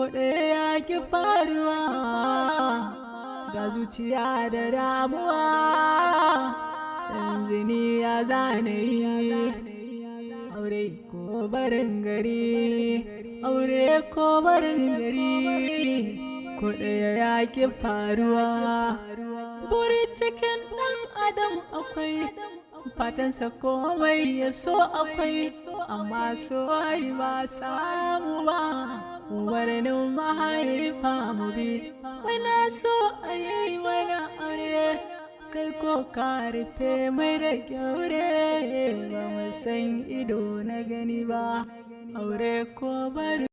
Ko ɗaya ya ki faruwa, ga zuciya da damuwa. Yanzu ni ya zane yi, aure ko barin gari, aure ko barin gari, ko ɗaya ya ki faruwa. Buri cikin ɗan adam akwai fatansa, komai ya so akwai, amma so ai ba samu ba. Umarnin mahaifa mu bi, muna so a yi mana aure, kai ko ka rufe mai da kyaure, ba mu san ido na gani ba. Aure ko bari.